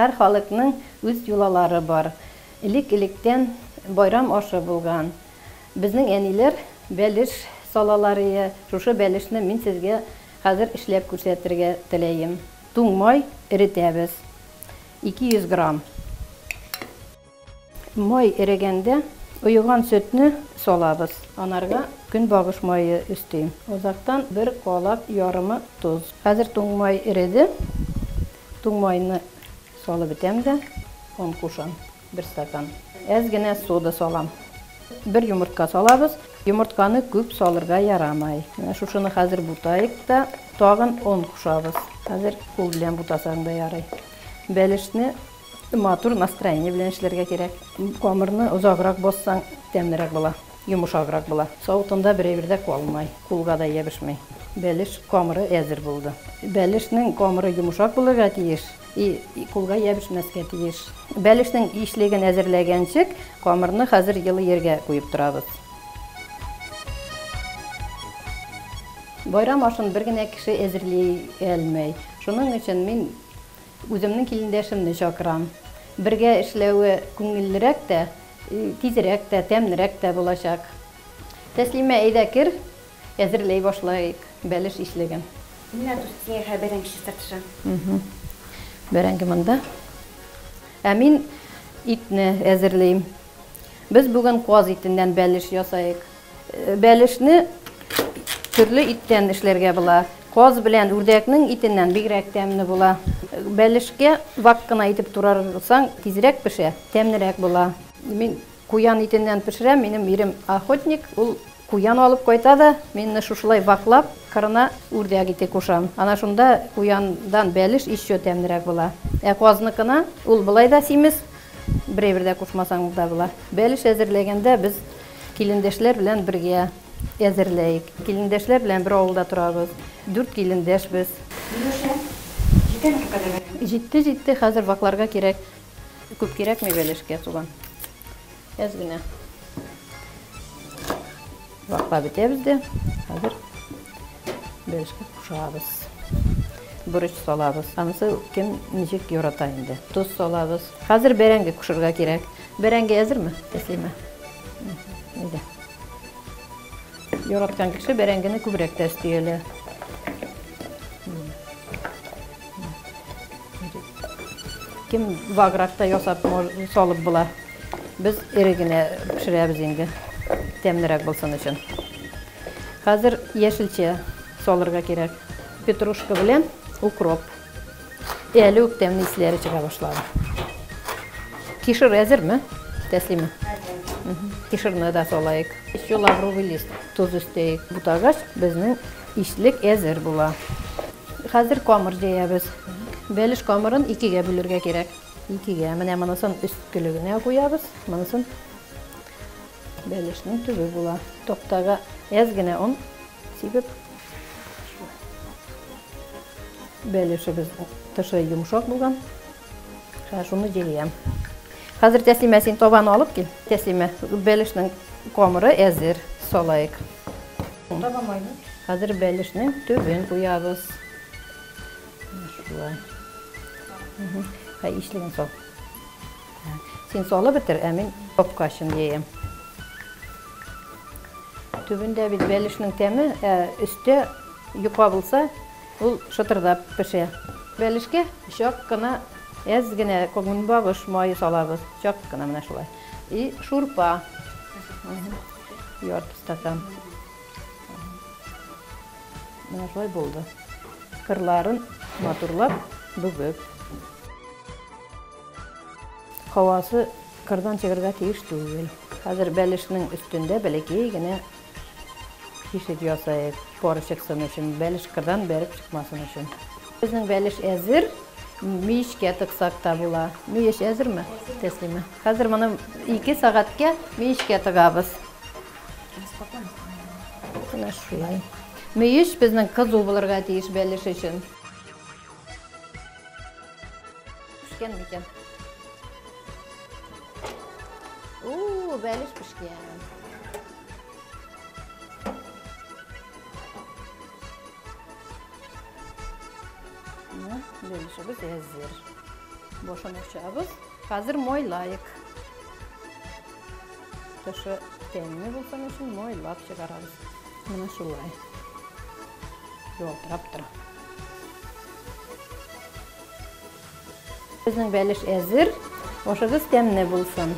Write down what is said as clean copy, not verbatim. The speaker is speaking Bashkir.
Һәр халыҡның үҙ йолалары бар. Элек-электән байрам ашы булған. Беҙҙең әниләр бәлеш салалар ие. Шушы бәлешне мин һеҙгә хәҙер эшләп күрһәтергә теләйем. Туң май эретәбеҙ. 200 грамм. Май эрегәндә ойоған сөтне салабыҙ. Анарға көнбағыш майы өҫтәйем. Аҙаҡтан бер ҡалаҡ ярымы тоҙ. Хәҙер туң май эреде. Туң майны салып бөтәм дә он ҡушам. Бер стакан. Әҙ генә сода салам. Бер йомортҡа салабыҙ. Йомортҡаны күп салырға ярамай. Менә шушыны хәҙер бутайыҡ та тағын он ҡушабыҙ. Хәҙер ҡул белән бутасаң да ярай. Бәлешне матур настроение белән эшләргә кәрәк. Ҡамырны оҙағыраҡ баҫһаң тәмлерәк була, йомшағыраҡ була. Сауытында бер әйбер дә ҡалмай, ҡулға да йәбешмәй. Бәлеш ҡамыры әҙер булды. Бәлешнең ҡамыры йомшаҡ булырға тейеш и ҡулға йәбешмәҫкә тейеш. Бәлешнең ишлеген әҙерләгәнсе ҡамырны хәҙер йылы ергә ҡуйып торабыҙ. Байрам ашын бер генә кеше әҙерләй алмай. Шуның өсөн мин үҙемдең килендәшемде саҡырам. Бергә эшләүе күңеллерәк тә, тиҙерәк тә, тәмлерәк тә буласаҡ. Тәслимә, әйҙә кер, әҙерләй башлайыҡ бәлеш ишлеген. Мин дуҫ, бәрәңге чистартышам. Бәрәңге мында. Ә мин итне әҙерләйем. Беҙ бөгөн ҡаҙ итенән бәлеш ясайыҡ. Бәлешне төрлө иттән эшләргә була. Ҡаҙ белән үрҙәкнең итенән бигерәк тәмле була. Бәлешкә ваҡ ҡына итеп турарһаң, тиҙерәк пешә, тәмлерәк була. Мин ҡуян итенән пешерәм, минең ирем охотник, ул ҡуян алып ҡайта да, мин шушылай ваҡлап, ҡырына үрҙәк ите ҡушам. Ана шунда ҡуяндан бәлеш еще тәмлерәк була. Ә ҡаҙныҡына ул былай да симеҙ, берәй дә ҡушмаһаң да була. Бәлеш әҙерләгәндә беҙ килендәшләр белән бергә әҙерләйек. Килендәшләр белән бер ауылда торабыҙ. 4 килендәш беҙ. Етте, етте, хәҙер ваҡларға кәрәк. Күп кәрәкмәй бәлешкә суған. Әҙ генә. Ваҡлап бөтәбеҙ ҙә, хәҙер бәлешкә ҡушабыҙ. Борос салабыҙ. Анысы кем нисек ярата инде. Тоҙ салабыҙ. Хәҙер бәрәңге ҡушырға кәрәк. Бәрәңге әҙерме, Тәслимә? Әйҙә. Яратҡан кеше бәрәңгене күберәк тә өҫтәй әле. Кем вағыраҡ та ясап салып була. Беҙ эре генә пешерәбеҙ инде, тәмлерәк булсын өсөн. Хәҙер йәшелсә салырға кәрәк. Петрушка белән укроп. Әле үк тәмле исләре сыға башланы. Кишер әҙерме, Тәслимә? Кишерне дә салайыҡ. Еще лавровый лист, тоҙ өҫтәйек. Бутағас беҙҙең ишлек әҙер була. Хәҙер ҡамыр йәйәбеҙ. Бәлеш ҡамырын икегә бүлергә кәрәк. Икегә. Менә бынысын өҫкөлөгөнә ҡуябыҙ, бынысын бәлешнең төбө була. Тоҡтаға әҙ генә он сибеп, бәлешебеҙ тышы йомшаҡ булған. Хәҙер шуны йәйәм. Хәҙер Тәслимә, һин табаны алып кил. Тәслимә, бәлешнең ҡамыры әҙер, салайыҡ. Таба майны. Хәҙер бәлешнең төбөн ҡуябыҙ. Шулай. Хәй, ишлеген сал. Һин салып бөтөр, ә мин капҡасын йәйәм. Төбөндә бит бәлешнең тәме, ә өҫтә йоҡа булса, ул шытырҙап пешә. Бәлешкә саҡ ҡына, әҙ генә көнбағыш майы салабыҙ. Саҡ ҡына менә шулай. И шурпа. Ярты стакан. Менә шулай булды. Ҡырларын матурлап бөгөп. Һауасы ҡырҙан сығырға тейеш түгел. Хәҙер бәлешнең өҫтөндә бәләкәй генә тишек ясайыҡ, пары сыҡсын өсөн, бәлеш ҡырҙан бәреп сыҡмасын өсөн. Беҙҙең бәлеш әҙер, мейешкә тыҡсаҡ та була. Мейеш әҙерме, Тәслимә? Хәҙер быны 2 сәғәткә мейешкә тығабыҙ. Менә шулай. Мейеш беҙҙең ҡыҙыу булырға тейеш бәлеш өсөн. Пешкән микән? У, бәлеш пешкән. Бәлешебеҙ әҙер. Башын ачабыз. Хәзер майлайык. Тышы тәмле булсын өчен майлап чыгарабыз. Менә шулай. Ялтырап тора. Безнең бәлеш әзер. Ашыгыз тәмле булсын.